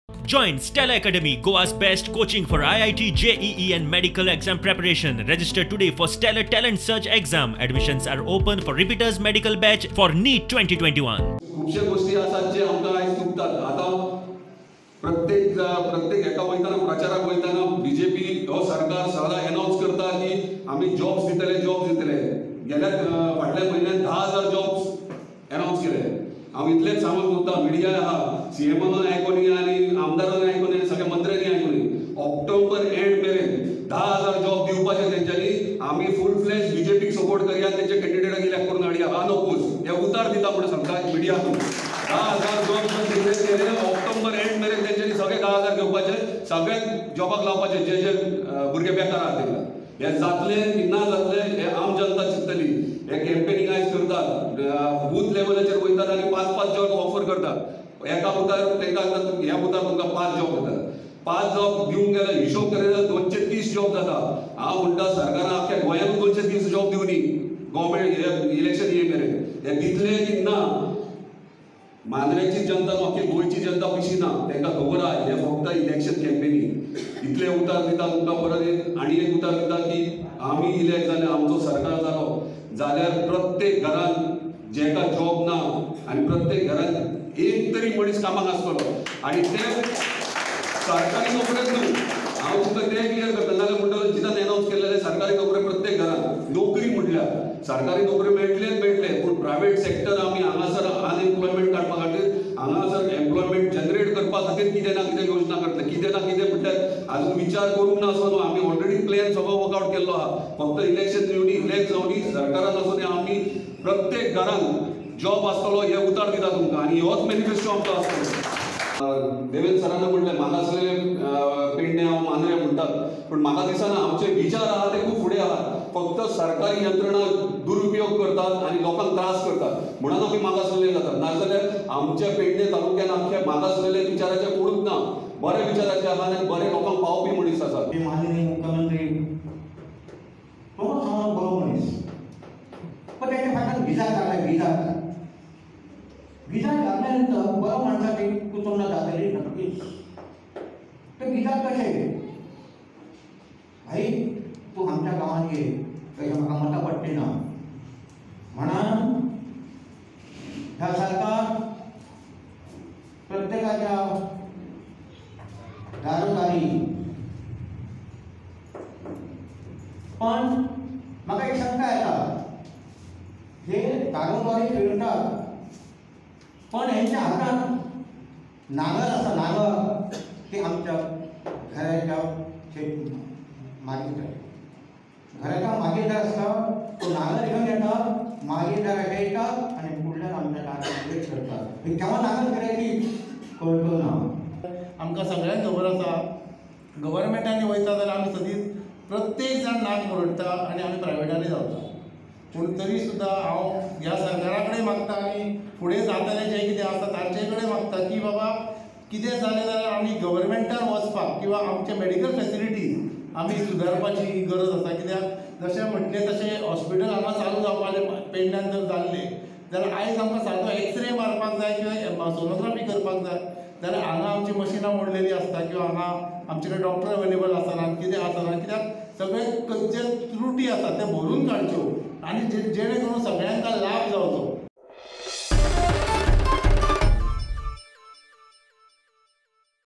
Join Stella Academy, Goa's best coaching for IIT, JEE and medical exam preparation. Register today for Stellar Talent Search exam. Admissions are open for repeaters medical batch for NEET 2021. खुबशे गोष्टी आसात जे आमकां आयज दुखतात. आतां प्रत्येक प्रत्येक हेका वयताना, प्रचाराक वयताना बीजेपी हो सरकार सदां एनावन्स करता की आमी जॉब्स दितले, जॉब्स दितले. गेल्या फाटल्या म्हयन्यान 10,000 जॉब्स एनावन्स केले. हांव इतलेंच सांगूंक सोदता, मिडिया आहा, सीएमानूय आयकोनी आनी आमदारानूय आयकोनी, सगळ्या मंत्र्यांनी आयकोनी, ऑक्टोबर एंड मेरेन 10,000 जॉब दिवपाचे तेंच्यांनी. आमी फूल फ्लॅश बीजेपीक सपोर्ट करया, तेंच्या कॅन्डिडेटाक इलेक्ट करून हाडया. अनओपोज हे उतार दिता म्हणून सांगता मिडिया. 10,000 जॉब डिक्लेअर केले, ऑक्टोबर एंड मेरेन तेंच्यांनी सगळे 10,000 घेवपाचे, सगळ्यांक जॉबाक लावपाचे जे जे भुरगे बेकार आहा तेंकां. हे जातले की ना जातले हे आम जनता चिंततली. हे कॅम्पेनिंग आयज करतात, बूथ लेवलाचेर वयतात आनी 5-5 जॉब ऑफर करतात. एका बुथार तांकां ह्या बुथार तुमकां 5 जॉब दितात. 5 जॉब दिवंक गेल्यार हिशोब करीत जाल्यार 230 जॉब जाता. हांव म्हणटा सरकारान आख्ख्या गोंयांत 230 जॉब दिवनी गव्हर्मेंट हे इलेक्शन ये मेरेन. हे दितले की ना मांद्रेची जनता न्हू, आख्खी गोंयची जनता पिशी ना, तांकां खबर आहा हे फक्त इलेक्शन कॅम्पेनींग. इतले उतार दिता तुमकां, परत एक आनी एक उतार दिता की आमी इलेक्ट जाले, आमचो सरकार जालो जाल्यार प्रत्येक घरान जेका जॉब ना आनी प्रत्येक घरान एक तरी मनीस कामाक आसतलो. आनी ते सरकारी नोकरेच न्हू, हांव तुमकां तें क्लियर करता. नाजाल्यार म्हणटलो जितान एनावन्स केल्लें सरकारी नोकरी प्रत्येक घरान नोकरी म्हटल्यार सरकारी नोकरी मेळटलेच मेळटले, पूण प्रायवेट सेक्टर आमी हांगासर अनएम्प्लॉयमेंट काडपा खातीर, हांगासर एम्प्लॉयमेंट जनरेट करपा खातीर कितें ना कितें योजना करतले. कितें ना कितें म्हटल्यार आजून विचार करूंक ना असो न्हू, आमी ऑलरेडी प्लॅन सगळो वर्कआवट केल्लो आहा. फक्त इलेक्शन येवनी, इलेक्ट जावनी, सरकारान आसून आमी प्रत्येक घरान जॉब आसतलो हे उतार दिता तुमकां. आनी होच मॅनिफेस्टो आमचो आसतलो. देवेंद्र सरान म्हणलें मागासलेले पेडणे हांव मांद्रे म्हणटात, पूण म्हाका दिसना आमचे विचार आहा ते खूब फुडें आहा. फक्त सरकारी यंत्रणा दुरुपयोग करतात आनी लोकांक त्रास करतात म्हणून आमी मागासलेले जातात. नाजाल्यार आमच्या पेडणे तालुक्यान आख्या मागासलेले विचाराचे कोणूच ना, बरे विचाराचे आहा आनी बरे लोकांक पावपी मनीस आसात. माननीय मुख्यमंत्री तो बरो मनीस, पण त्याच्या फाटल्यान गिजार लागला. गिजार गिजार लागल्यानंतर बरो माणसाची कुचोवणा जातली नक्कीच. ते गिजार कशें, भाई तूं आमच्या गांवांत ये, कशें म्हाका मतां पडटी ना म्हणून ह्या सरकार प्रत्येकाच्या दारोदारी. पण म्हाका एक शंका येता, हे दारोदारी फिरतात पण हेंच्या हातान नांगर आसा, नांगर ते आमच्या घराच्या मागीलदार, घराच्या मागीलदार आसता तो नांगर घेवन येता, मागीलदाराक येतात आनी फुडल्यान आमच्या दारार वेट करतात. केव्हा नांगर करायची कळटलो ना. आमकां सगळ्यांक खबर आसा, गव्हर्मेंटांनी वयता जाल्यार आमी सदींच प्रत्येक जाण नाक मोडटा आनी आमी प्रायवेटांनी जाता. पूण तरी सुद्दां हांव ह्या सरकारा कडेन मागता आनी फुडें जातलें जें कितें आसा तांचे कडेन मागता की बाबा कितें जालें जाल्यार आमी गव्हर्मेंटान वचपाक किंवा आमचे मेडिकल फेसिलिटीज आमी सुदारपाची गरज आसा. कित्याक जशें म्हटलें तशें हॉस्पिटल हांगा चालू जावपाचें पेडण्यान जर जाल्लें जाल्यार आयज आमकां सारको एक्सरे मारपाक जाय किंवा सोनोग्राफी करपाक जाय जाल्यार हांगा आमची मशिनां मोडलेलीं आसता किंवा हांगा आमचे कडेन डॉक्टर अवेलेबल आसना, कितें आसना. कित्याक सगळे जे त्रुटी आसा ते भरून काडच्यो आनी जेणे करून सगळ्यांक लाभ जावचो.